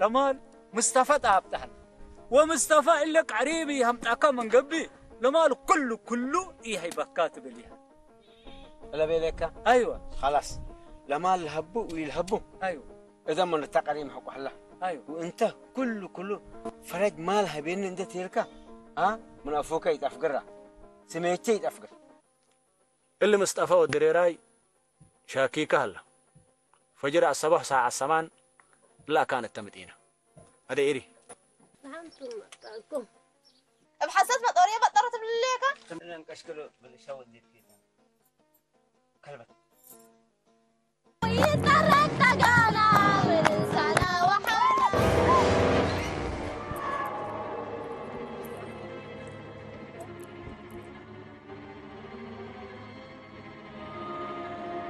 ለማል ምስጠፋ ጠብጣሃል። ወምስጠፋ እለ ቀሪብ ይሃምጣካ መንገቢ። ለማል ኩሉ ኩሉ ይሃይበካ ትብል እያ። ለቤለካ። ኣይወ። ኻላስ። ለማል ለሀቡ ወይልሀቡ። ኣይወ። እዛ መነታ ቀሪም ሐቋሕላ። ኣይወ። ወእንተ ኩሉ ኩሉ ፈረጅ ማል ሀቤኒ እንተ ትልካ፣ አ፣ ምን አፉከ ይጠፍግራ። ስሜቼ ይጠፍግር። እሊ ምስጠፋ ወዲ ሬራይ ሻኪካ ሀላ። ፈጅር አሰባሕ ሰዓ ሰማን እላ ካን እተምጢና። አደ ኢሪ። ንሓንቱ መጣኩም። እብ ሓሰት መጦርየ በጠረት ብልሌካ። ተምነን ቀሽክሎ ብልሻ ወዲት ኬታ። ከልበት። ይጠረቅ ተጋና ብልሳና ወሓና።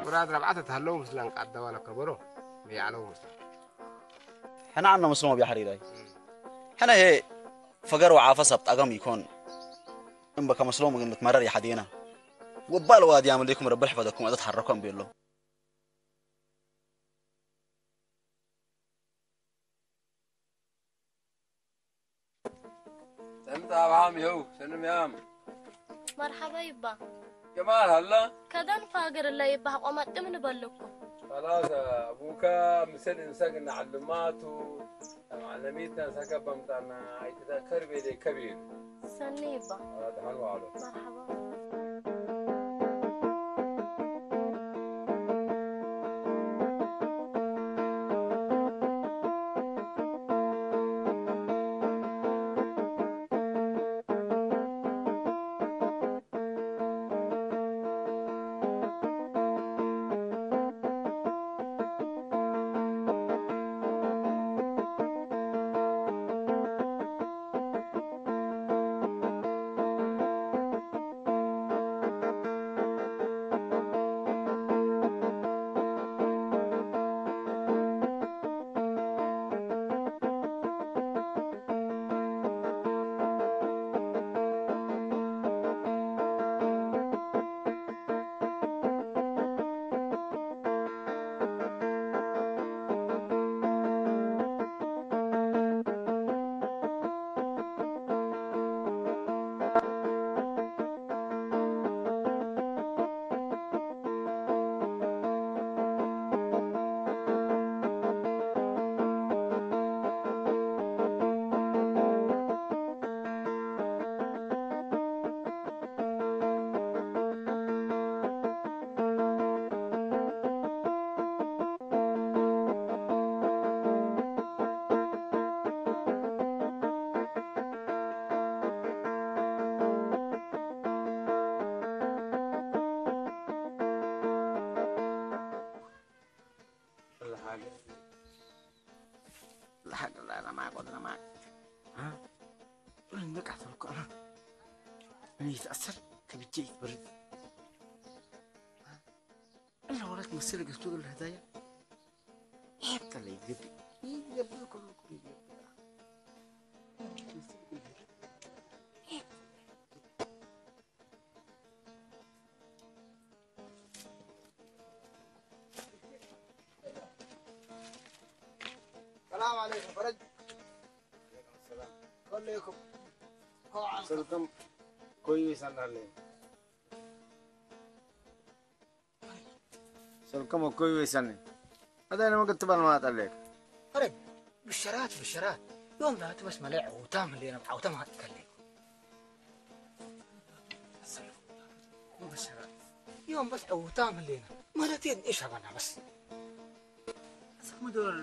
ብራድ ረብዓተ ተሃለው ምስላን ቃደዋ ለከበሮ መያዕለው ምስላ። ሕና ዓኖ ምስሎም ኣብ ያሕሪራይ። ሕና ሄ ፈገር ወዓፈ ሰብ ጣገም ይኮን። እምበ ከመስሎም ግን ልትመረር ይሓዴና። ወባል ዋዲ ያምልኩም ረብል ሕፈደኩም እዘት ሓረኮም ቤሎ። ሰምጣ አብሃም ይኸው ሰንም ያም። መርሓባ ይባ። ጀማል ሃላ። ከደን ፋገር እለ ይባ ቆመጥም ንበልኩ። خلاص አቡካ ምሰል እንሰግ እናዓልማቱ ዓለሚትና ሰከብ በምጣና ኣይትተከር ቤሌ ከቢር። ሰኒ ይባ። ደሓን ዋዕሎ። መርሓባ። እላ ወረት መሰለ ገዝቶ ገለ ህዳያ ይሄብተለ ይትገብእ ይገብእ ኩሉ ኩሉ ይገብእ። ሰላም ዓለይኩም ፈረጅ። ከመይኩም? ሰልኩም ኮዩ ይሰናለይ። ሰልኩም ኮዩ ይሰኒ። አዳነ መገት ባል ማጣለክ። ፈረጅ ብሸራት ብሸራት። ዮም ዳት በስ መለይ ዐውታ ምሌና ዐውታ ማትከለይ። በሸራት ዮም በስ ዐውታ ምሌና መለቴን እሽ አባና በስ። አስክ ምዶር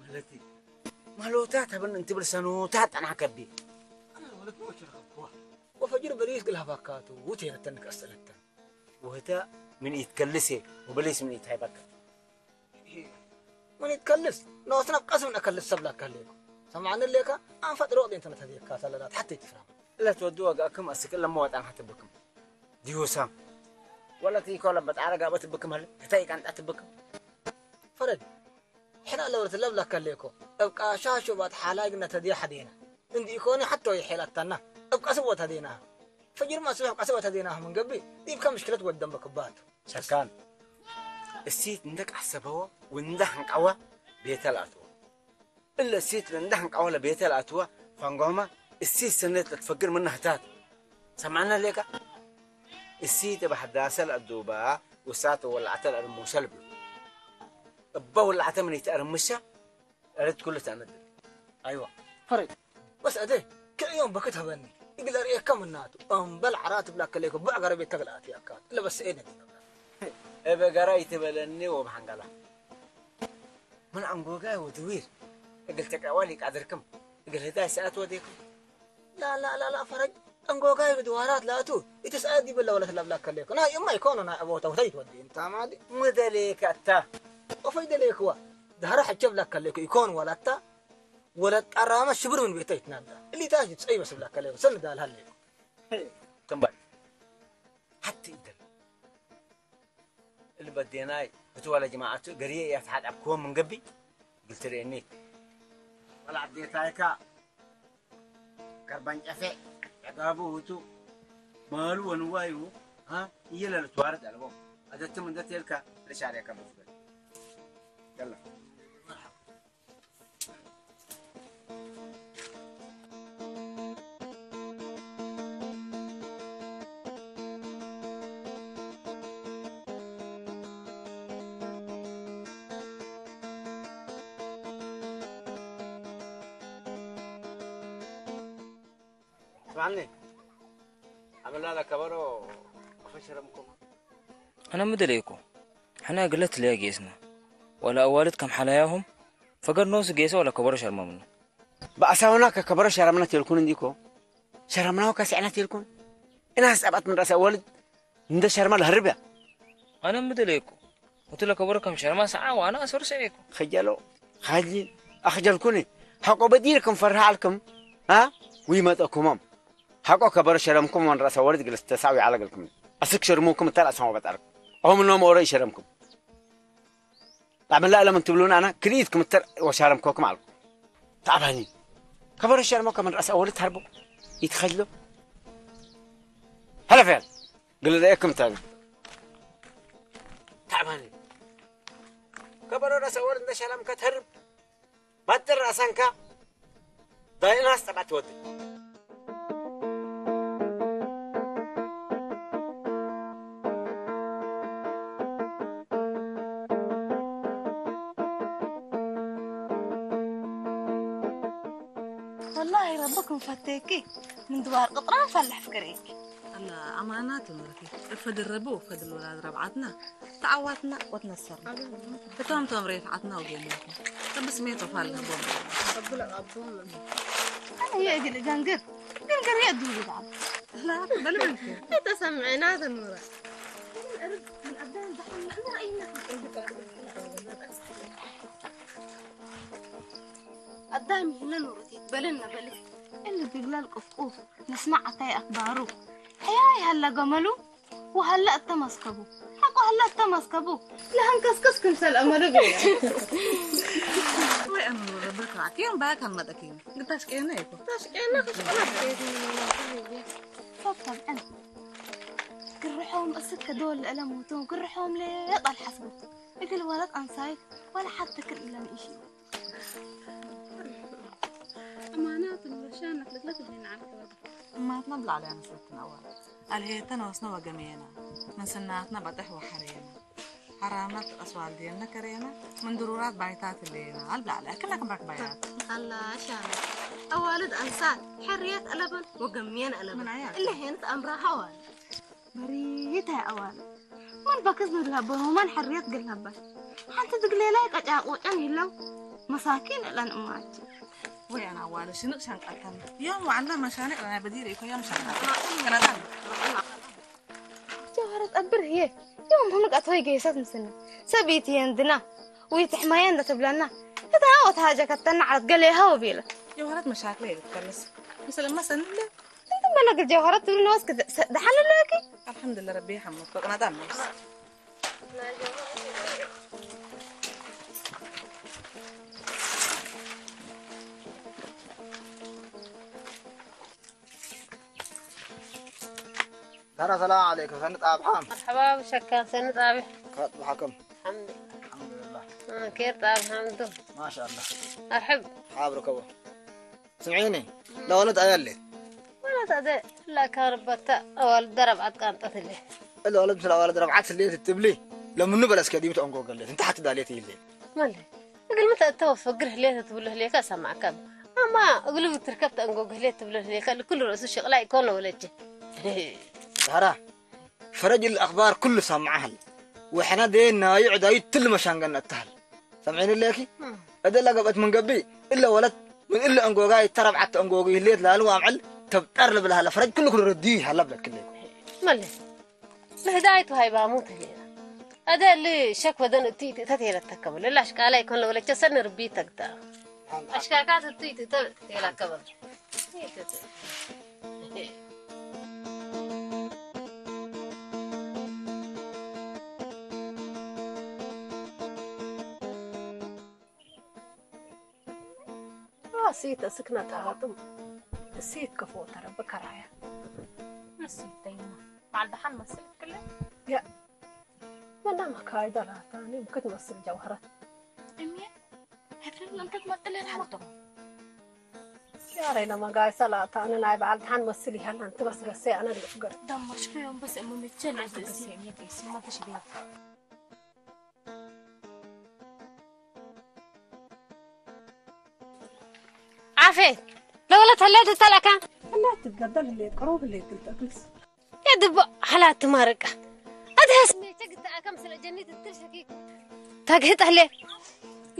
መለቲ ማሎታ ተብን እንትብል ሰኖታ ጠና ከቢ። አና ወለት ነው ሸረከዋ። ወፈጅር በሊስ ግልሃባካቱ ውቴረተን ከስለተን። ወህተ ምን ይትከልሴ ወበሊስ ምን ይትሃይበካ። ምን ይትከልስ? ነወስና ቀስም ነከልስ ሰብላ ከሌኩ። ሰማዕኒ ሌካ አንፈጥሮ ወቅዴን ተነተዴካ ሰለላት ሐቴ ትፍራም። እለት ወዱ ወጋእክም አስክ ለመዋጣን ሐትብክም። ዲሁሳም። ወለት ይኮለ በጣረጋ በትብክም አለ። ህታይ ቃንጣ ትብክም። ፈረድ። ሕና ለወርት ለብላ ከሌኮ። እብ ቃሻሾ ባት ሓላይ ግና ተዲያ ሐዴና። እንዲ ኢኮኒ ሐቶ ይሔላታና። እብ ቀስቦ ተዴና። ፈጅር ማስበሕ ቀስቦ ተዴና ምን ገቢ። ዲብካ ምሽክለት ወደም በክባቱ። ሰካን። እሲት እንደ ቃሰበዎ ወንዳ ሐንቃዋ ቤተ ላእትዎ። እለ እሲት ለእንዳሕን ቃወለ ቤተ ለአትዋ ፋንጓማ እሲት ሰነት ለትፈግር ምና ህታት። ሰማዕና ሌካ? እሲት እብ ሐዳሰ ለአዱባ ውሳተ ወላዕተ ለአርሙሸ ልብል። እባ ወላዕተ ምን ይትአርምሸ? እርድ ኩሉ ተነድር። አይዋ። ፈረድ። በስ አደ ክዕዮም በክት ሀበኒ። እግል አርእየካ ምናቱ። እምበል ዓራት ብላ ከለይኮ ብዕገረ ቤት ተግላአት ያካት። ለበስ ኤነ እብ ገራ ይትበለኒ ወብሐንገላ። ምን አንጎጋይ ወድዊር እግል ተቀዋል ይቃድርክም እግል ህዳይ ሰዓት ወዴኩም። ላ ላ ላ ላ ፈረጅ አንጎጋይ ብድዋራት ላቱ ኢትስአድ ይብለ ወለ ትለብላ ከሌኩ። ናይ እማ ይኮኖ ናይ አቦታ ወተይ ትወዲ እንታ ማዲ። ምደሌከ አታ። ወፈይ ደሌክዋ። ዳህረ ሐቸ ብላ ከሌኩ ይኮን ወላታ ወለ ጠራመ ሽብር ምን ቤተ ይትናዳ። እሊታ ጸይ በስ ብላ ከሌኩ ሰንዳል ሀሌኩ። ትንባል። ሐቲ ይደል። እሊ በዴናይ እቱ ወለ ጀማዓቱ ገርየ እያ ተሓጣብክዎም ምን ገቢ ግልትርእኒ። ወላ ዓዴታይካ ከርባን ጨፌ ዕጋቡ ውቱ ማሉ ወንዋዩ ሃ እየለ ልትዋረድ አልቦም። አደትም እንደ ቴልካ ልሻርያ ከም ዝብል። يلا. ስማዕኒ፣ አመላ ለከበሮ አፈሸረምኩም። አነ ምደለይኩ፣ ሕነ ግለት ለያ ጌስና፣ ወላ አዋልድ ከም ሓላያሁም፣ ፈገር ኖስ ጌሰ ወላ ከበሮ ሸርመምና። በአሳውና ከከበሮ ሸረምና ቴልኩን እንዲኮ፣ ሸረምናው ከሲዕና ቴልኩን፣ እናስ አባት ምን ረአሰ አዋልድ እንደ ሸርማ ለህርብ እያ። አነ ምደለይኩ፣ ወቱ ለከበሮ ከም ሸርማ ሰዓ ዋና አሰሩ ሰዒኩ። ኸጀሎ፣ ኻጂ፣ አኽጀልኩኒ፣ ሐቆ በዲር ከም ፈርሃ አልክም፣ አ? ዊመጠኩሞም። ሐቆ ከበሮ ሸረምኩም ወን ረአሰ አዋልድ ግለስ ተሳዊ አለገልኩም። አስክ ሸርሙኩም እታ ረአሰ ወበጣርክ። አሁም ነው መኦረ ይሸረምኩም። ላዕመላ ለምን ትብሉን አና ክልኢት ክምተር ወሻረምኮኩም አልኩ። ተዓባኒ። ከበሮ ሸርሞ ከመን ረአሰ አዋልድ ሐርቦ። ይትኸጅሎ። ሐለፈ ያል። ግለ ደአክም ታቢ። ተዓባኒ። ከበሮ ረአሰ አዋልድ እንደ ሸረም ከተርብ። ባጥር ራሳንካ ዳይናስ ጠባዕ ትወድእ። ወላሂ ረቢ ክንፈተየኪ ምን ድባር ቅጥራን ፋልሕ ፍቅር እየኪ። አላ አማና ትምህርቲ እፈድል ረቢ ወፈድል ወላድ ረብዓትና ተዓዋትና ወትነሰርና። እቶም ቶም ሬፍዓትና ወጌንያትና። ቅዱስ ሜጦ ፋል ህቦም። አነ የእግል ገንግር፣ ገንግር የእዱ ይዛል። ላ፣ በል በል። ተሰምዕና ተኑራ። አዳም ይህነ ኑሩቲ በለና በል። እሊ ድግላል ቅፍቁፍ፣ ንስማዕ አታይ አክባሩ። ሕያይ ሀላ ገመሉ፣ ወሀላ እተመስከቡ። ሐቆ ሀላ እተመስከቡ። ለሀንከስከስ ክምሰል አመሉ ገያ። ወይ አኑ ረበካ፣ ኪም ባካን መጠኪም። ግታሽ ቄነ ይኮ። ታሽ ቄነ ክሽቆላ። ፈፈም አን። ግርሖም እስከ ዶል ለለሙቱ፣ ግርሖም ለየጣል ሐስቡ። እግል ወለት አንሳይት፣ ወላ ሐተ ክል ኢለን ኢሺ። አማናት ለሻነት ለትለት ዲን ዓልከ። እማትና ብላዕሊ አነሰትን አዋል። አልሄተን ወስነ ወገሜና። ምን ስናትና በጠሕ ወሐሬና። ሐራምና ተቀስዋል ዲየነ ከሬና። ምን ድሩራት ባይታት ሌና። አልብላዕሊ አክና ከም ባክባያት። አላ ሻነ። አዋልድ አንሳት። ሕርየት አለበን ወገሜን አለበን። ምን አያ? እለ ሄንት አምራሃዋል። በሪት አይ አዋል። ማን በክዝ ንድላበን ወማን ሕርየት ግላበን። ሓንቲ ድግሌላይ ቀጫ ቆጨን ይለው። መሳኪን እለን እማች። ወይ አና አዋል ሽንቅ ሻንቃልተን። ዮም ዋዕላ መሻንቅ ናይ በዲር ኢኮ ዮም ሻንቃልተን። ከናታን። ጀውሃረት አብር ህየ። ዮም ምኑቅ አትወይ ገይሰት ምስና። ሰብኢት የንድና። ወይ ትሕማያ እንደ ትብለና። እታ ወታ ጀከተና ዓለት ገለ ይሃው ቢለ። ጀውሃረት መሻክለ ይልከልስ። ምስለ መሰንለ። እንትን በለ ግል ጀውሃረት ትብሉ ነዋስ ክደ-፣ ሰ-፣ ደሓን ኣለኪ? አልሐምዱሊላህ ረቢ ሐመድ። በቅናታ ነው። ሰላም ሰላም ዓለይኩም፣ ሰኒ ጣብሓም። መርሐባ ብሸካ፣ ሰኒ ጣብሕ። ከጥ ብሓኩም። ሓምድ። አልሐምዱሊላህ። ኬር ጣብ ሓምዱ ማሻኣላ። ኣርሕብ ሓብ ርከቦ። ስምዒኒ፣ ለወለት ኣያሌ። ወለት ኣደ ላካ ርበታ ኣዋልድ ደረብ ዓጥቃንጠት ለ። ለወለት ምስ ኣዋልድ ረብዓት ህልየት ትብሊ፣ ለምኑ በለስከ ዲብት ኦንጎ ገለት እንተ ሓቲ ዳልየት ይለ። መለ እግል ምተ እተወ ፈግር ህልየት ትብሉ ህልየካ ሰማዕካ። ኣማ እግሉ ብትርከብ ተንጎ ህልየት ትብሉ ህልየካ ልኩል ርእሱ ሽቕላ ይኮነ ወለች። ዛራ ፈረጅ الأخبار كل سامعها. وإحنا دينا يعدا يتل مشانقنا التهل. سامعين الليكي؟ أدي لا قبت من قبي إلا ولد من إلا أنقوقا يترب حتى أنقوقي الليت لا لو أمعل تبتر لبلها لفرج كل كل ردي هلا بلك الليكي. مالي. لهداية هاي باموت هي. هذا اللي شك ودن التيت تتهيل التكبل. لا شكالا يكون لو لك سن ربي تقطع. أشكاكات التيت تتهيل الكبل. ስይት እስክና ተሃጥም ስይት ከፎ ተረብ ከራያ። ንስይት ተይማ በዓል ደሓን መስል ክለ ያ መና መካይዳ ላታ ኒም ክትመስል ጀውህረት እምየ ሕፍርን እንተ ትመጥል ሓልቶም ያረይ ለመጋይ ሰላታ ንናይ በዓል ደሓን መስል ይሃላ እንት በስገሰ ኣነ ልፍገር ደመሽከዮም በስ እሙ ምቸል ደስ እሙ ተሽቤ ዓፌት ለወለት ህለ ትተለካ እና ትገደል ህለ ቅሩብ ህለ ትልጠቅልስ የድቦ ሓላት ትማርቃ ኣድሃስ ሜቸ ግተኣከም ስለ ጀኒት ትልሸኪ ታግህጥ ህለ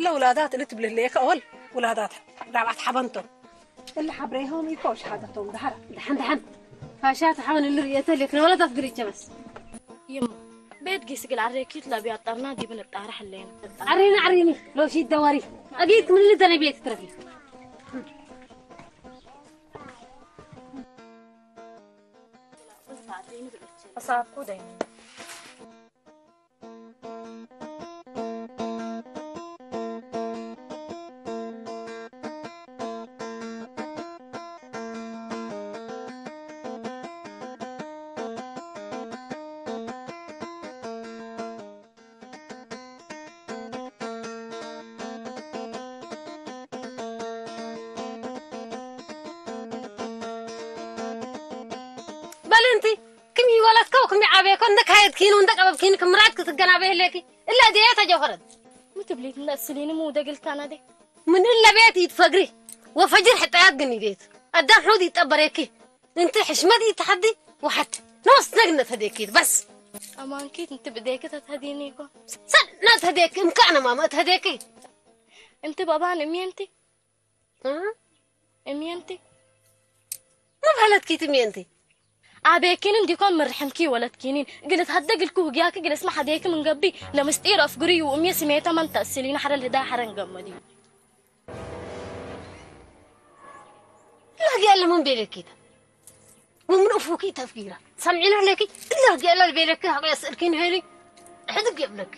ለውላዳት እልት ብልህለ ከወል ውላዳት ዳባት ሓበንቶ እለ ሓብሬሆም ይኮሽ ሓዘቶም ዳሓር ደሓን ደሓን ፋሻት ሓበን እሉ ርእየተ ለክ ለወለታት ግሪቸ በስ ይሞ ቤት ጊስ ግል ዓሬኪት ለቢያ ጠርና ዲብን እጣራሕ ኣለይና ዓሪኒ ዓሪኒ ሎሺ ደዋሪ ኣጊት ምን ልደነ ቤት ትረፊ ኣሳብኩ ደይኒ በል እንቲ ክም ይወለድከው ክም ይዓበየከው እንደ ካየድኪኑ እንደ ቀበብኪኑ ክም ምራድ ክትገናበ የለኪ እላ ዲያ ተጀኸረት ምትብሊት እንደ እስሊኒ ምውደግልካ ናደ ምን እለ ቤት ይትፈግሪ ወፈጅር ሕጣያት ግን ይቤት ኣዳም ሑድ ይጠበረኪ እንቲ ሕሽመት ይትሓዲ ወሓት ነወስ ነግነት ህዴኪት በስ ኣማንኪት እንቲ ብደይክ ተትሀዲኒ እኮ ሰድ ነት ህዴክ እምካዕነ ማመት ህዴኪ እንቲ በባን እምየንቲ እምየንቲ መብሀለትኪ ትምየንቲ ኣቤኪን እንዲኮን ምርሕምኪ ወለትኪኒን ግልት ሀደግልኩ ውግያኪ ግልስማ ሀዴኪ ምንገቢ ለምስጢር ኣፍግሪ ይውእምየ ስሜተ መን ተእስሊን ሐረ ልህዳይ ሐረ እንገመዲ ላጊ ያለ ምን ቤለኪታ ومن أفوكي تفكيرة سمعي له لك إلا قال البيلك هاقي أسألكين هيري حدق يبلك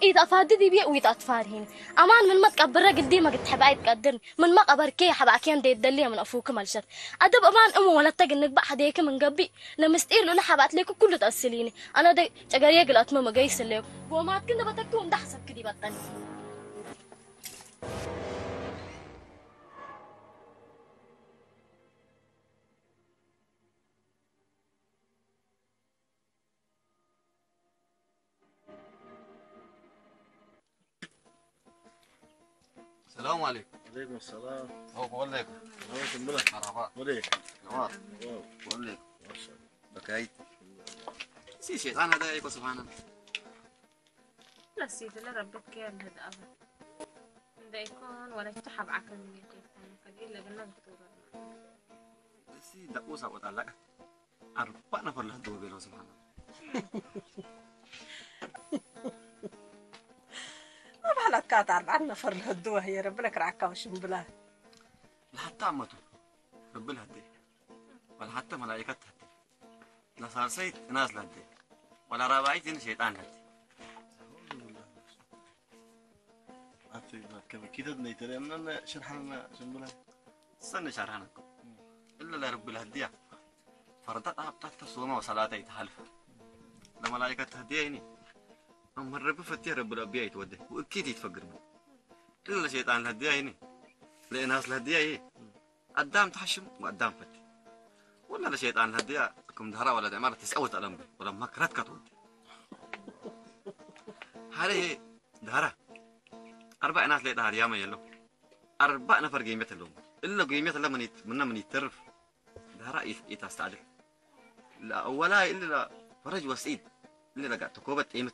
إذا فادي بيه وإذا تفارهين أمان من ما تكبر قدي ما قد حبايت قدرني من ما قبر كي حبا كيان دي الدلية من أفوك مالشت أدب أمان أمو ولا تقنق بحديك من قبي لمستير له حبات ليك كله تأسليني أنا دي تقريق الأطمة مقيس الليك وما تكن بتكتون ده حسب كدي بطني السلام عليكم. عليكم السلام. هو بقول لك. هو كمبلة. مرحبا. وليك. نوار. واو. بقول لك. ما شاء الله. بكايت. سي شيطان هذا يكون سبحان الله. لا سيدي لا ربك كان هذا أبدا. عند يكون ولا تحب عقل من يكون. فقير لك الناس بتقول. سي دقوسة وطلع. ኣርባዕ ነፈር ለህድዎ ቤሎ ስብሓን ኣባህላትካ ኣርባዕተ ነፈር ለህድዎ ህየ ረብለ ክርዓካ ሽምብላ ለሓታ ኣመቱ ረብል ህደ ወለሓተ መላኢከት ህደ ለሳልሰይት እናስ ለህደ ወለራባይት ን ሸይጣን ለህደ ኣቲ ከመ ኪደት ነይተለየምነን ሽርሓንና ሽምብላ ሰነ ሻርሃነኩም እለ ለረቢ ለህድያ ፈርዳ ጣብጣት ተሶማ ወሰላታ ይትሃልፈ ለመላይከት ተህድያ ይኒ ኣመረቢ ፈትየ ረቢ ለቢያ ይትወደ ወእኪት ይትፈግርኒ إلا شيطان الهدية هيني. لإناس الهدية هي. قدام تحشم وقدام فت. ولا لشيطان الهدية كم دهرة ولا دعمار تسعود ألم. ولا ما كرهت كتود. هذه هي دهرة. أربع ناس لي دهر ياما يلو. أربع نفر قيمة لهم. إلا قيمة لما يت-، منا من يترف. دهرة يت-، يتستعدل. لا، ولا إلا لا فرج وسعيد. إلا لا قاعد تكوبة قيمة.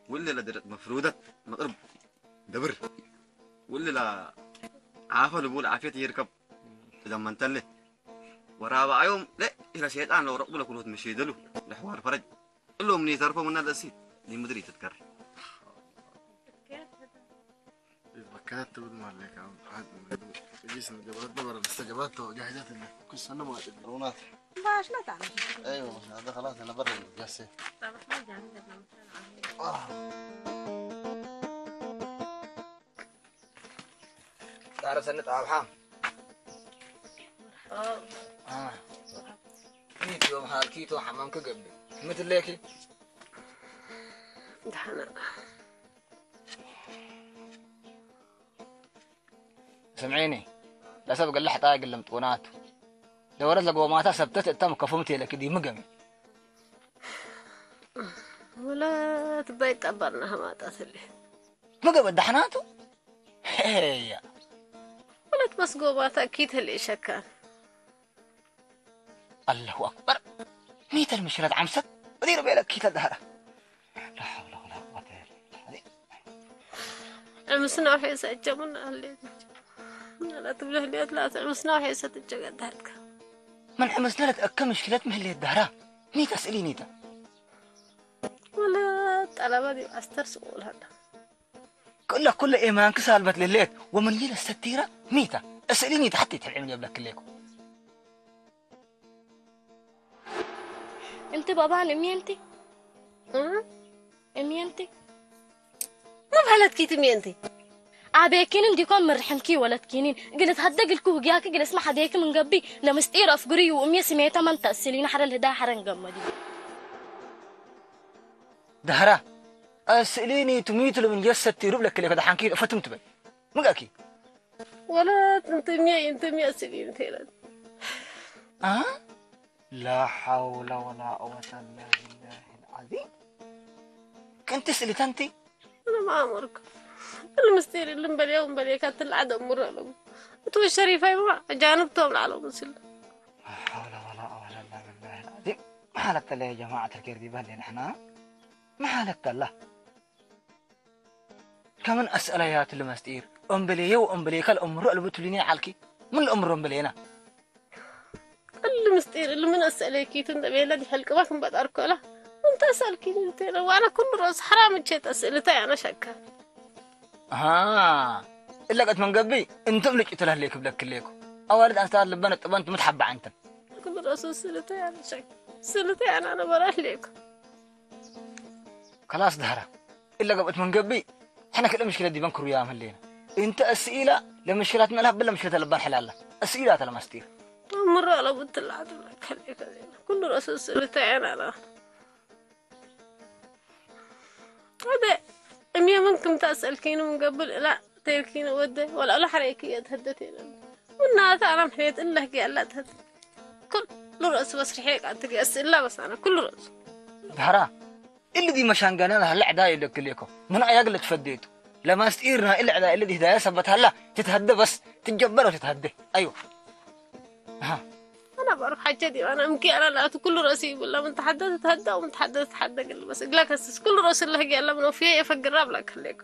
وإلا لا درت مفرودة مقرب دبر. وإلا لا عافى لبول عافية يركب. إذا ما انتلت. ورابع يوم، لا، إلى شيطان لو رقبلك ولو تمشي دلو. لحوار فرج. قل لهم إني تعرفوا من الأسيد. لي مدري تذكر. إذا بكرت تقول ما عليك، عم حد من قبل. يجيس من قبل، دبر مستجبات وجاهزات لنا. كل سنة ما أدري. رونات. باش لا تعمل. أيوة، هذا خلاص، أنا برا جالسين. طب، إحنا جاهزين، إحنا مش هنعمل. آه. ዳረ ሰኒ ጣብሓ። ኣዎ። ኣዎ። ኪት ዮም ሃልኪቶ ሓማም ክገብር። ምትለኪ? ደሓና። ስምዒኒ፣ ለሰብ ገለ ሕጣ ግልም ጥውናቱ። ደወረት ለጎማታ ሰብተት እታ ምከፉምት የለኪ ዲሚ ገሚ። ወለት በይት ጠበርና ሃማጣትሊ። ምግብ ዳሕናቱ? ሄያ። ወለት መስጎባታ ኪት ህልእሸካን። ኣላሁ ኣክበር። ሚተል ምሽረት ዓምሰት በዲሩ ቤለ ኪተል ዳህራ። ላ ሐውለ ወላ ቁወተ ኢላ ቢላህ። ዕምስና ውሒሰ እጀሙን ኣሌት። لا تبله اليد لا تعمسنا وحيسة الجقداتك. من عمسنا لتأكل مشكلة مهلية الدهرة. نيتا سئلي نيتا. ولا طلبة دي أستر سؤول هذا. كل، كل إيمان كسالبت لليت ومن ليلة ستيرة ميتة. اسأليني تحتي تلعبني قبلك ليكو. أنت بابا أنا مين أنت؟ ها؟ እምየንቲ? መብሃለትኪ እቲ እምየንቲ? ኣቤኪን እንዲኮን ምርሕምኪ ወለትኪኒን። ግልት ሃደግ ልኩ ህግያኪ ግልስ መሓደይኪ ምንገቢ ለምስጢር ኣፍግሪ እዩ እምየ ስሜታ መን ተእስሊን ሓረ ልህዳ ሓረን ገመዲ። ዳህራ፣ ኣስእሊኒ ትሚቱ ለምን የሰት ይሩብ ለክሌ ከዳ ሓንኪ ፈትም ትበይ። ምግኣኪ? ወለት እንተ እምየ፣ እንተ እምየ ኣስእሊኒ ተይለን። ኣ? لا حول ولا قوة إلا بالله العظيم. كنت سلتنتي؟ أنا ما أمرك. المستير اللي مبليه ومبليه كانت العدم مرة لهم. تو الشريفة ما جانب توم العالم مسل. لا حول ولا قوة إلا بالله العظيم. ما حالك الله يا جماعة الخير دي بالي نحنا؟ ما حالك الله؟ ከምን ኣስኣለያቱ ለመስጢር፣ እምብልየው እምብልየካ ለእምሮ እልብትሉኒ ዓልኪ፣ ምን ለእምሮ እምብልየና? እሊ ምስጢር እሊ ምን ኣስኣለኪቱ እንደ ቤለ ዲሐልቅባ ክንበጣር ኮላ፣ እንተ ኣስኣልኪ እንተ ዋላ ኩሉ ሮስ ሓራም እቼ ተስእልታ ያነ ሸካ። ኣሃ፣ እለቀት መንገቢ፣ እንተ እብልጭ ትላህሌ ክብለክሌኩ። ኣዋልድ ኣንስታት ልበን እጥበን ትምትሓባ ዓንተን። ኩሉ ሮስ ስእልታ ያነ ሸካ። ስእልታ ያነ ኣነ በራህሌኩ። ከላስ ዳህራ እለ ገብአት መንገቢ ሕነ ክልተ ምሽክለት ዲበን ክሩያ ምህሌነ። እንተ እስኢላ ለምሽክላትና ለሀብለ ምሽክለት ለባን ሕላላ እስኢላ ተለመስጢር። ምሮ ለቡትላ ትብለከ ኩሉ ረሱ ስእልተ ያናላ። ወደ እምየ ምን ክምታ ሰልኪኑ ምንገብር እላ ተይልኪኑ ወደ ወላ እላ ሐረይክ የትህደት የለን። ምናተ ኣና ምሕየት እለህክ ያላ ትህት ኩሉ ረሱ በስርሐ ቃንትግ ያስእላ በሳነ ኩሉ ረሱ። ዳህራ እሊ ዲ መሻንጋና ናህለ ዕዳ የለክሌኮ። ምን ኣያግ ለትፈዴቱ። ለማስጢር ናይል ዕዳ እሊ ዲ ህዳያ ሰበት ሃላ ትትሀደ በስ ትጀበር ወትትሀደ። ኣይወ። ኣሃ። أنا بعرف حاجة دي، أنا أمكي أنا لا كل رأسي ولا من تحدى تتهدى ومن تحدى تتحدى قال بس لا كسس كل رأس الله قال من وفيه يفقر راب لك خليك.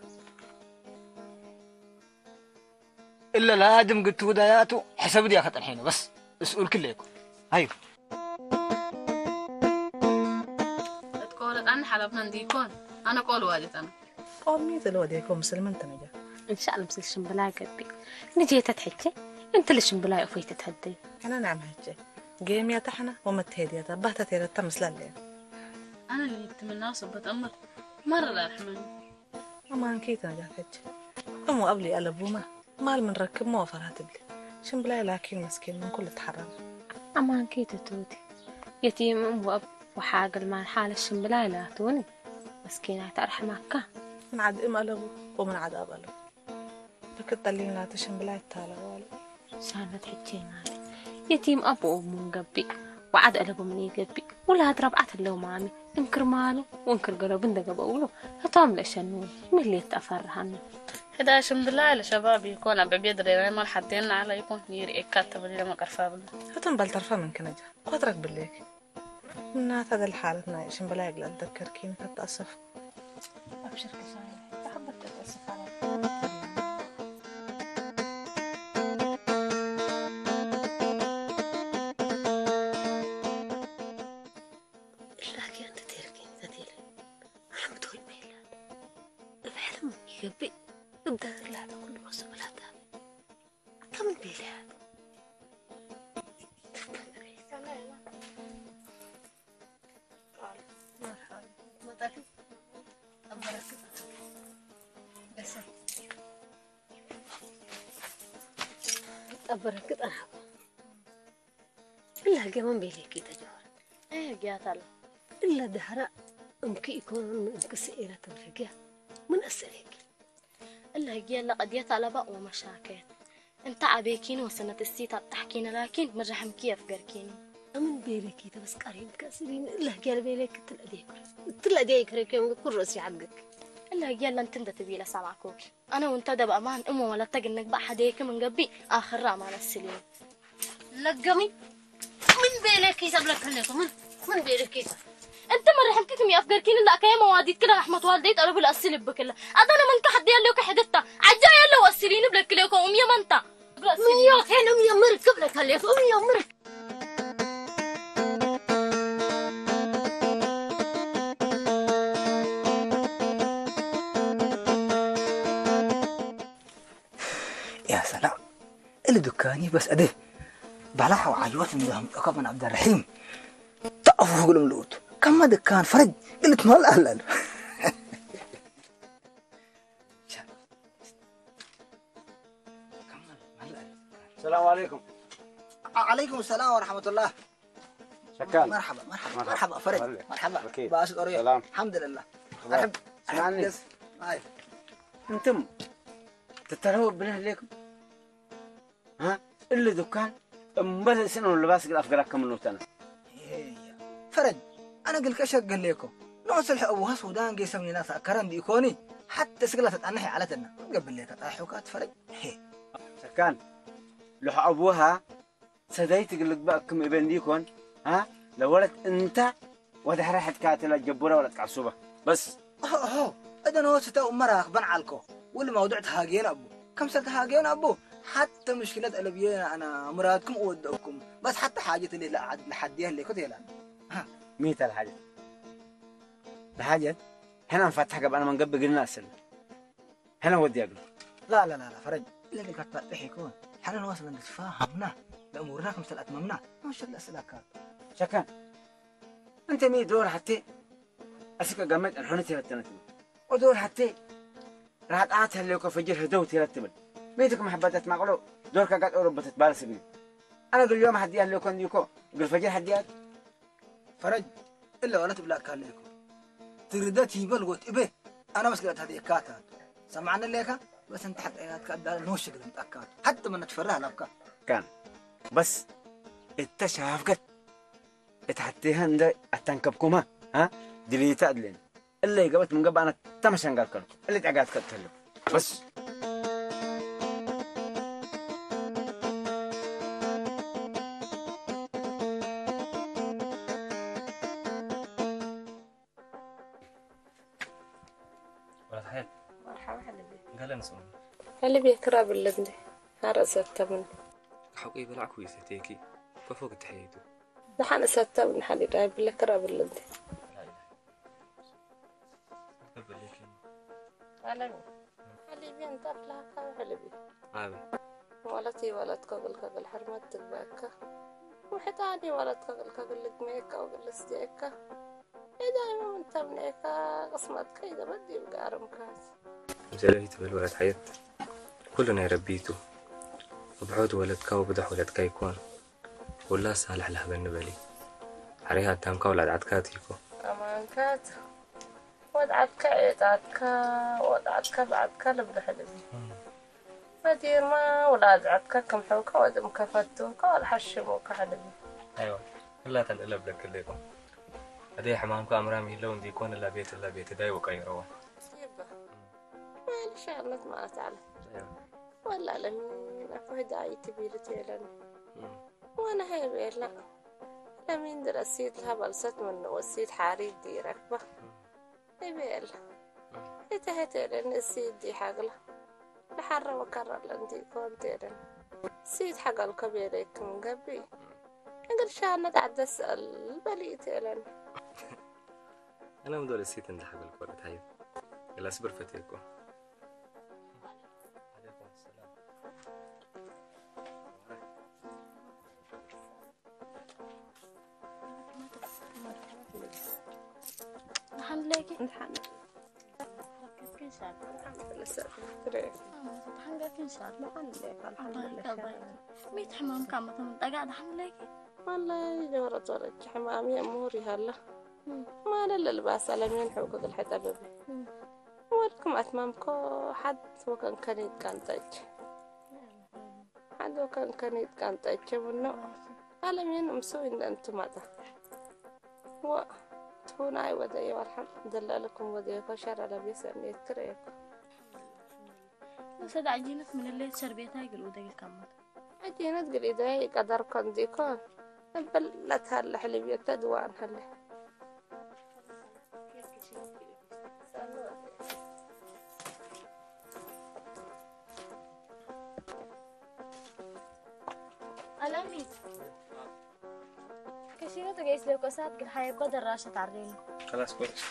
እለ ለአድም ግቱ ውዳያቱ ሕሰብ ድያ ከጠንሐይነ በስ እስኡል ክለይኩ። ኣዩ። እትቆረጣኒ ሓላፍና እንዲኮን ኣነ ቆል ዋጀት ኣነ። ቆሚ ዝለ ወዴኮ ምስልምን ተነጃ። እንሻአላ ምስል ሽምብላ ገቢ። ንጄተት ሕቼ እንት ልሽምብላ እፎይ ትትሐደይ። ሕና ናም ሕቼ ጌምያታ ሕና ወመትሄድያታ ባታ ቴረታ ምስላ ኣለያ። ኣነ ልይትምና ሰበት ኣምር ማረላ ርሕመኒ። ኣማንኪ ተነጃት ሕቼ እሞ ኣብሊ ኣለቡማ። ማል ምን ረክብ መወፈራ ትብሊ። ሽምብላይ ላኪን መስኪን ምን ኩሉ ተሓረም። ኣማንኪ ትትውቲ። የቲም እም ወእብ ወሓግል ማን ሓለ ሽምብላይ ላትውኒ። መስኪናይ ተርሕማካ። ምን ዓድ እም ኣለቡ ወምን ዓድ ኣብ ኣለቡ። ክትጠሊልና ትሽምብላ ይታለዋል። ሳነት ሕጂ ናት። የቲም ኣቦኡ ምን ገቢ። ወዓድ ኣለቡ ምን ይገቢ። ውላድ ረብዓት ኣለዉ ማሚ። እንክር ማሉ ወንክር ገረቡ እንደገበ ውሉ። እቶም ለሸኑ ምልየት ኣፈርሃኑ። ሕዳ ሽምብላ ለሸባብ ይኮን ኣብ ቤት ደናይ ማል ሓቴን ዓላ ይኮን ይርእካ ተብለ መቀርፋ ብሉ። እቶም በልተርፋ ምን ክነጃ። ኳትረክ ብለክ። እናታ ذا الحالة ናይ ሽምብላ ይግላ ተከርኪን ከተኣሰፍ። ኣብሽር ክሳይ። ተሓበት ተኣሰፍ። እላኪ ኣንተ ቴርኪ ተቴለ። ሓምቶ ይመይላ። እብሕልም ይገብእ። እብዳር ላታ ኩሉ ወሰበላታ። ኣታ ምን ቤልያ? ጠበረክ ጠናቆ። እላ ገመን ቤሌኪ ተጀወረ። እህ፣ ጊያታለ። እላ ዳህራ እምኪ ይኮን እምኪ ስዒራ ተብርግያ። ምን ኣሰለኪ? እላ ጊያ ለቀድየት ኣለባ ወመሻከየት። እንተ ዓቤኪን ወሰነት እስቲ ታጣሕኪን ላኪን ምርሕምኪ የፍገርኪን። ኣምን ቤለኪ ተበስቃሪ እምካ ስሊን እላ ጊያ ለቤለኪ ትለዲያ ይኩረ። ትለዲያ ይኩረ ከም ኩሮስ ይሓግክ። እላ ጊያ ለንትን ተትቢለ ሰማኩኪ። ኣነ ውንተ ደብኣማን እሞ ወለተ ግንግባእ ሓደየኪ ምንገቢ ኣኽራ ማለት ስሊን። ለገሚ ምን ቤለኪ ይሰብለክ ከለኩ ምን ምን ቤለኪ ይሰብ እንተ መርሕምኪ ክም ያፍገርኪን ላ ከየ መዋዲት ክለ ረሕመት ዋልደይ ጠረቡ ለእስል ይብክለ ኣዳነ መንካ ሓዲ ያለው ከሕደታ ዓጃ ያለው እስሊን ብለክ ለኮ ኡም የመንታ ምን ዮቴን ኡም የምርክ ብለክ ከለኩ ኡም የምርክ يا سلام. اللي دكاني بس أده. بلا حو عيوات من ذهم كمان عبد الرحيم. تعرفوا قلم لوت. كم ما دكان فرج. قلت ما لا لا لا. السلام عليكم. عليكم السلام ورحمة الله. شكرا. مرحبا، مرحبا، مرحبا. مرحبا، فرج. مرحبا. مرحبا. أوكي. باس الأورية. سلام. الحمد لله. أخبار؟ أرحب. اسمعني. أرحب. أنتم تترهوا بنا ليكم؟ ها؟ اللي دكان؟ أمبل سنة ولا باس قال أفقرك من نوتنا. إيه. فرج، أنا قلت أشق قال ليكم. نوصل حق أبوها سودان قيسم لنا كرم ديكوني. حتى سقلت أنحي على تنا. قبل ليك أطيح وكات فرج. هي. سكان. لح أبوها ሰደይቲ ግልግባእ ክም እበን ዲኮን፣ አ? ለወለት እንታ ወደ ሕራ ሕድካ ተላ ጀቡራ ወለት ቃሱባ። በስ። ሆ፣ ሆ፣ እደን ሆ ስተ ኡመራ ክበን ዓልኮ። ወል መውዱዕ ተሃግየን ኣቡ። ከምሰል ተሃግየን ኣቡ። ሓተ ምሽክለት ኣለብየ ኣና ሙራድኩም እወደእኩም። በስ ሓተ ሓጀት ሌላ ዓድ ለሓድየ ህሌኮ ተላ። አ። ሚተ ለሓጀት። ለሓጀት። ሕና ንፋታሕ ገብኣና መንገብ ግልና ኣስል። ሕና ወዲያ ግን። لا، لا، لا، لا، فرج. لكن كتبت يكون. حنا نواصل نتفاهمنا. لأمورنا كم سلعت ممنا. ما شاء الله سلاكات. شكرا. أنت مي دور حتى. أسك قمت الحنة تلتنا تبل. ودور حتى. راحت آت هاللي يكون فجر هدو تلت تبل. ميتك محبتات ما قلو. دور كقد أوروبا تتبال سبيل. أنا قل يوم حدي هاللي يكون ديكو. قل فجر حدي هاد. فرج. إلا ولا تبلاك كان ليكو. تردت يبل قلت إبه. أنا بس قلت هذه كاتا. سمعنا ليك؟ بس أنت حق عيناتك أدار نوشك لم تأكاد. حتى من تفرح لك. كان. بس اتشافقت. اتحتيها عند التنكبكما. ها؟ دليتا أدلين. اللي قبت من قبل أنا تمشان قال كلب. اللي تعقاد كلب. بس. ወላት ሓየት። መርሓባ ሕልቢ። ገለ ንስኡ። ሕልቢ ክራብ ኣለንዲ። ሃረሰተምን። ሓቂ በላዕኩ ይሰተይኪ። ኮፎ ክትሕይቱ። ዝሓነሰተምን ሓሊዳ ይብለ ክራብ ኣለንዲ። ኣለሚ። ሕልቢ እንተ ኣፍላካ ሕልቢ። ኣበይ? ማለት ይበለት ከብል ከብል ሕርመት ትግበእካ። ውሕጣን ይበለት ከብል ከብል ልግመየካ ወብል ልስትየካ። ዳይማ ምን ተምኔካ ቅስመትካ ይዘመድ ይብጋርምካት። ምሰለይ ትብል ወለት ሓየት ኩሉ ናይ ረቢቱ። ብብሖት ወለድካ ወብዳሕ ወለድካ ይኮን። ኩላ ሳልሕ ለህበኒ በሊ። ሓሪ ሃዳምካ ወላድ ዓድካ ትይኮ። ኣማንካት ወድ ዓድካ ዒጣትካ ወድ ዓድካ ብዓድካ ልብልሕ ልቢ። ፈጢርማ ወላ ዝዐትካ ከም ሕውካ ወድም ከፈትካ ወላ ሓሽሙካ ሕልቢ። ኣይዋ እላተን እለብለክለይኩም። ኣደይ ሕማምካ ኣምራም ይለው እንዲኮን እላ ቤት እላ ቤት ዳይ ወቀይረዋ። ይባ ማለሻ ኣለት ማለት ኣለ ወላ ለሚን ኣፎ ዳይ ትቢልት የለን። ዋና ሄብ የላ ለሚን ድረሲት ለሃባልሰት ምን ወሲት ሓሪት ዲረክባ ይቤል። እተሄት የለን እሲት ዲ ሓግላ ለሓረ ወከራ ለንቲ ኮንት የለን። ሲት ሓጋል ከቤለይክም ገቢ እግል ሻነ ዳዕደስ በሊት የለን። أنا مدول السيت عند حق الكورة هاي. لا صبر فتيكو. عليكم السلام. ንሓንለይኪ እንሓን ረከስኪ እንሻላ ለሰብ ትሬ ሓንጋኪ እንሻላ ንሓንለይካ ኣልሓምዱሊላህ። ሚት ሕማም ካብ መቶም ጠጋ ድሓንለይኪ والله ጀመረት ወረች ሕማም የምሁር ይሃላ ማለት ለልባሳ ለሚን ሕውክ ግልሐ ጠበብ ወልክም ኣትማምኮ ሓድ ወከን ከኒት ቃንጠች ሓድ ወከን ከኒት ቃንጠች ምኖ ኣለሚን እምሱ እንደንቱ ማጣ ወ ትሁናይ ወደየ ወልሓም ደላለኩም ወደየ ኮሸር ኣለቤሰ ሜት ክረየኩ ሰዳ ዒጂነት ምልሌት ሰርቤታይ ግልኡ ደጊልካሞት عجينة قليدة قدر كنديكون بلت هلا حلبية تدوان هلا ኣለሚ ከሽኑ ጥገይስ ለኮሳት ግን ሓየኮ ደራሸ ታሬኒ خلاص كويس.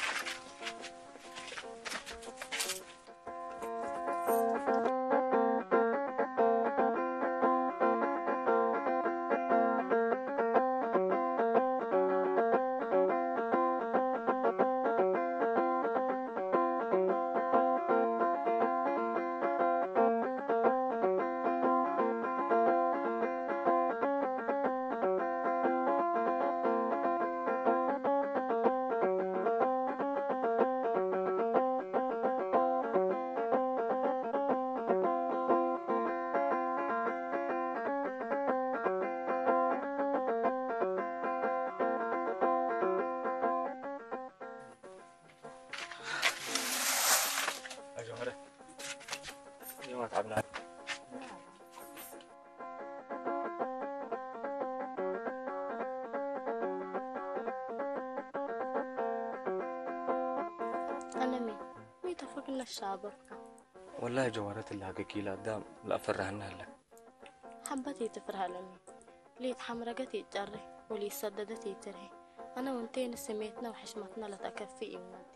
ኣለሚ ሚተፈግና ሻበርካ والله جوهرة الله قكيلة دام لا فرهنا هلا. ሓበት ይትፍርሃለኒ ሊት ሓምረገት ይጨሪ ወሊት ሰደደት ይትርሂ ኣነ ውንቴን ስሜትና ወሕሽመትና ለተከፊ ይምነቴ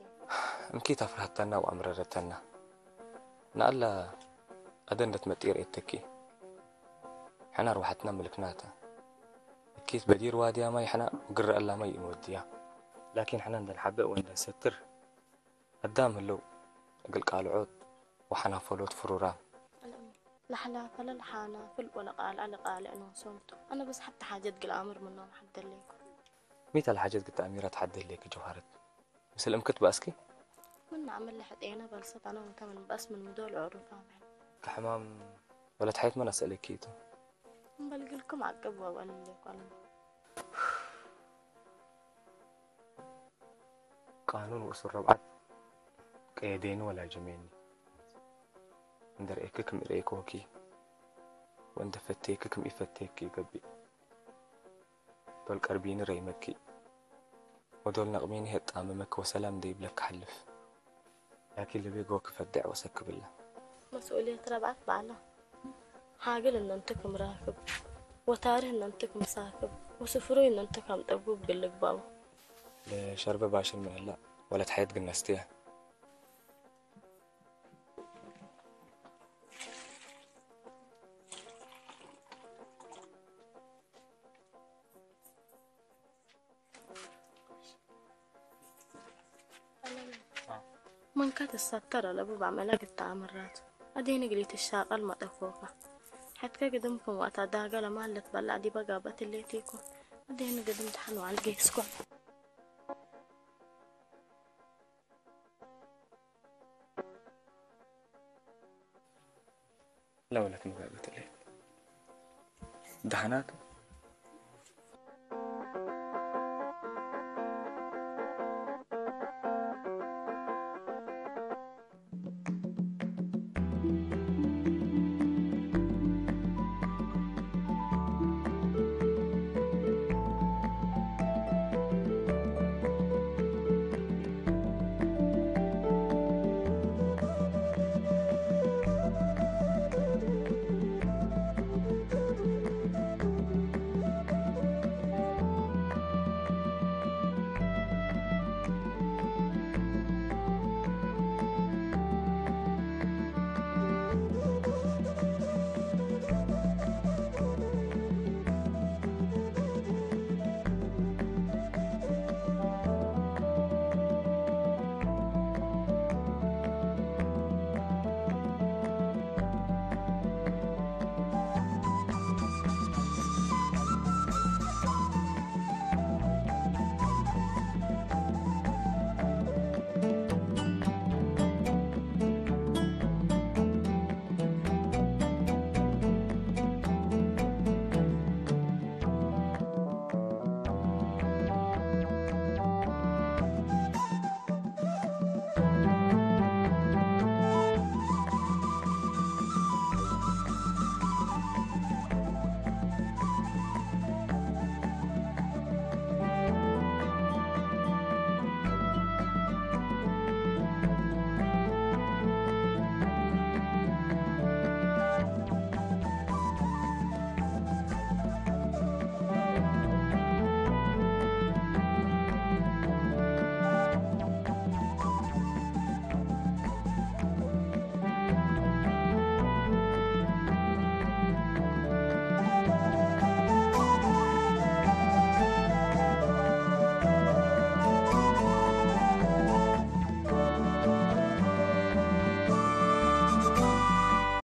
እንኪት ኣፍርሃተና ወኣምረረተና ንኣላ ኣደንደት መጢር ኤተኪ ሕና ኣርዋሕትና ምልክናተ እኪት በዲር ዋድያ ማይ ሕና ግረ ኣላ ማይ እንወድያ ላኪን ሕና እንደንሓበእ ወእንደንሰትር ኣዳም ህለው እግል ቃልዖት ወሓናፈሎት ፍሩራም ለሓላፈለ ለሓናፍል ወለቃልዐ ለቃልዕ ኖሶምቱ ኣነ በስ ሓቲ ሓጀት ግልኣምር ምኖም ሓደለይኩ ሚት ኣልሓጀት ግታ ኣሚራ ትሓደለይክ ጀውሃረት ምስል እምክት ባእስኪ ምን ኣመለ ሕጤነ በልሰት ኣነ ወንተ ምን በእስ ምን ምዶል ዕሩፋ ምሕል ከሕማም ወለት ሓየት መን ኣሰእለኪ እቱ እምበልግልኩም ዓቅብ ወበልልኳል ቃኑን ውእሱ ረብዓት ቀየደኒ ወላ ጀሜኒ እንደርእየኪ ክም ርእየክወኪ ወእንተ ፈቴኪ ክም ኢፈቴኪ ይገብእ ዶል ቀርቢኒ ረይመኪ ወዶል ነቕሚኒ የጣምመኪ ወሰላም እንደ ይብለኪ ሓልፍ ላኪን ልቤ ጎኪ ፈድዕ ወሰክብላ መስኡልየት ረብዓት ባዕላ ሓግል እነንትኩም ራክብ ወታሪህ እነንትኩም ሳክብ ወስፍሩይ እነንትካም ጠጉብ ግልግባቡ ለሸርበ ባሽን ምህላ ወለት ሓየት ግነስትያ መንካ ትሳተር ኣለቡ ባመላ ግታ ኣምራት ኣዴ ንግሊ ትሻቀል መጠኮካ ሕትከ ግድምኩም ዋታ ዳጋ ለማለት በላ ዲባ ጋበት ሌቲኩም ኣዴ ንግድም ተሓን ዋል ጌስኩም ለወለት መጋገት ለይ ደሓናት